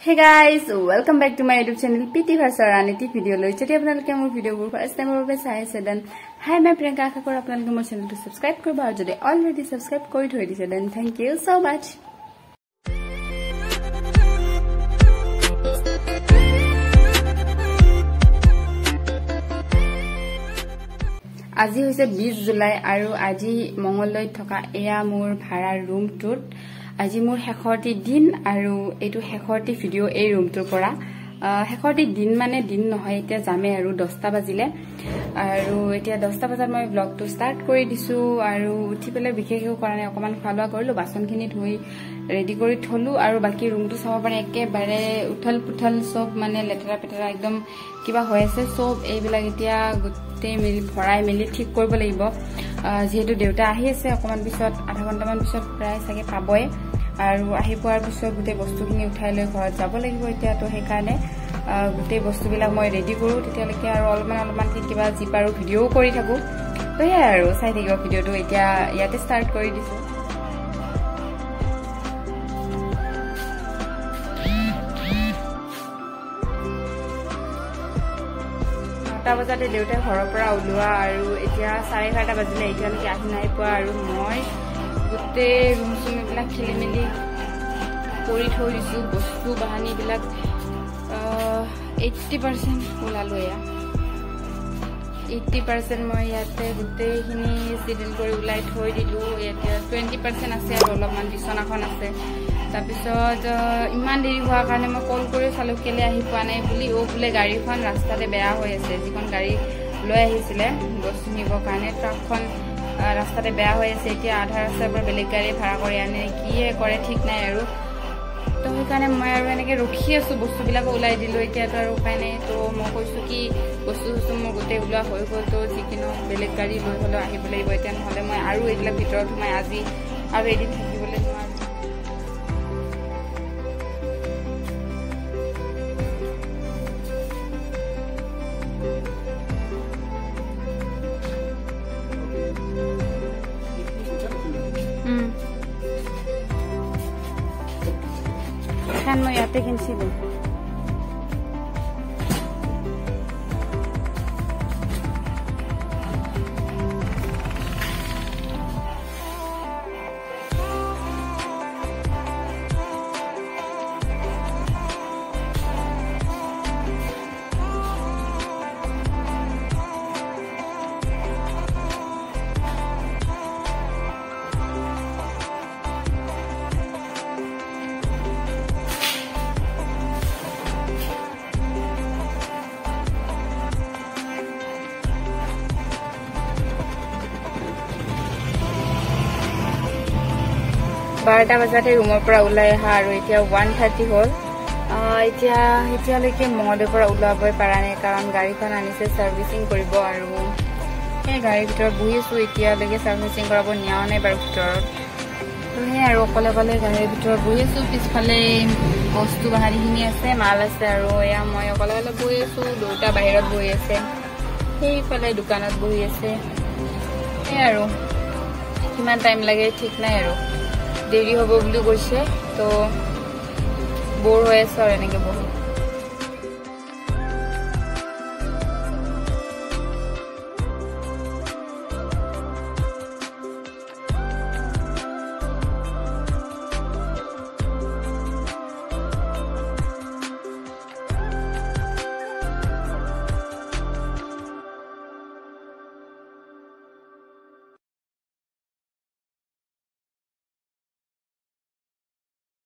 Hey guys, welcome back to my YouTube channel PT Bharsar Aniti video লৈ যদি আপোনালোকে মোৰ ভিডিঅ'বোৰ ফাৰ্ষ্ট টাইমৰ বাবে চাই আছে then hi my Priyanka আশা কৰোঁ আপোনালোকে মোৰ চেনেলটো সাবস্ক্ৰাইব কৰিব আৰু যদি অলৰেডি সাবস্ক্ৰাইব কৰি থৈ দিছে then thank you so much. আজি হৈছে 20 জুলাই আৰু আজি মঙ্গলদৈত থকা এয়া মোৰ ভাড়া ৰুমটোত আজি মোৰ শেষৰটি দিন আৰু এইটো শেষৰটি ভিডিঅ এই ৰুমটোৰ পৰা শেষৰটি দিন মানে দিন নহয় এতিয়া যামে আৰু 10টা বাজিলে আৰু এতিয়া 10টা বজাত মই ব্লগটো ষ্টাৰ্ট কৰি দিছো আৰু উঠি পেলাই বিশেষ একো কৰা নাই অকমান খোৱা লোৱা কৰিলো বাচনখিনি ধুই ৰেডি কৰি থলো আৰু বাকি ৰুমটো চাব পাৰে একেবাৰে উথল পুথল চব মানে লেতেৰা পেতেৰা একদম কিবা হৈ আছে চব এইবিলাক এতিয়া গোটেই মিলি ভৰাই মেলি ঠিক কৰিব লাগিব যিহেতু দেউতা আহি আছে অকমান পিছত আধা ঘণ্টামান পিছত প্ৰায় চাগে পাবই আৰু আহি পোৱাৰ পিছত গোটেই বস্তুখিনি উঠাই লৈ ঘৰত যাব লাগিব এতিয়া তো সেইকাৰণে গোটেই বস্তুবিলাক মই ৰেডি কৰোঁ তেতিয়ালৈকে আৰু অলপমান অলপমানকৈ কিবা যি পাৰোঁ ভিডিঅ'ও কৰি থাকোঁ তো সেয়াই আৰু চাই থাকিব ভিডিঅ'টো এতিয়া ইয়াতে ষ্টাৰ্ট কৰি দিছোঁ। নটা বজাতে দেউতাই ঘৰৰ পৰা ওলোৱা আৰু এতিয়া 11:30 বাজিলে এতিয়ালৈকে আহি নাই পোৱা আৰু মই গোটেই ৰুম চুম এইবিলাক খেলি মেলি কৰি থৈ দিছোঁ বস্তু বাহানিবিলাক 80% ওলালোঁ এয়া 80% মই ইয়াতে গোটেইখিনি চিডিল কৰি ওলাই থৈ দিলোঁ এতিয়া 20% আছে আৰু অলপমান বিচনাখন আছে তাৰপিছত ইমান দেৰি হোৱাৰ কাৰণে মই কল কৰি চালোঁ কেলৈ আহি পোৱা নাই বুলি অ' বোলে গাড়ীখন ৰাস্তাতে বেয়া হৈ আছে যিখন গাড়ী লৈ আহিছিলে বস্তু নিবৰ কাৰণে ট্ৰাকখন ৰাস্তাতে বেয়া হৈ আছে এতিয়া আধা ৰাস্তাৰ পৰা বেলেগ গাড়ী ভাড়া কৰি আনে কিয়ে কৰে ঠিক নাই আৰু তো সেইকাৰণে মই আৰু এনেকৈ ৰখি আছোঁ বস্তুবিলাকো ওলাই দিলোঁ এতিয়াতো আৰু উপায় নাই তো মই কৈছোঁ কি বস্তু চস্তু মোৰ গোটেই ওলোৱা হৈ গ'ল তো যিকোনো বেলেগ গাড়ী লৈ হ'লেও আহিব লাগিব এতিয়া নহ'লে মই আৰু এইবিলাক ভিতৰত সোমাই আজি আৰু এদিন থাকিবলৈ নোৱাৰোঁ। এখন মই ইয়াতে কিনছিলো। বাৰটা বজাতে ৰুমৰ পৰা ওলাই অহা আৰু এতিয়া 1:30 হ'ল এতিয়া এতিয়ালৈকে মঙলদৈৰ পৰা ওলাবই পৰা নাই কাৰণ গাড়ীখন আনিছে ছাৰ্ভিচিং কৰিব আৰু সেই গাড়ীৰ ভিতৰত বহি আছোঁ এতিয়ালৈকে ছাৰ্ভিচিং কৰাব নিয়াও নাই বাৰু ভিতৰত তো সেই আৰু অকলে অকলে গাড়ীৰ ভিতৰত বহি আছোঁ পিছফালে বস্তু বাহানিখিনি আছে মাল আছে আৰু এয়া মই অকলে অকলে বহি আছোঁ দেউতা বাহিৰত বহি আছে সেইফালে দোকানত বহি আছে সেই আৰু কিমান টাইম লাগে ঠিক নাই আৰু দেৰি হ'ব বুলি কৈছে তো বৰ হৈ আছো আৰু এনেকৈ বহি।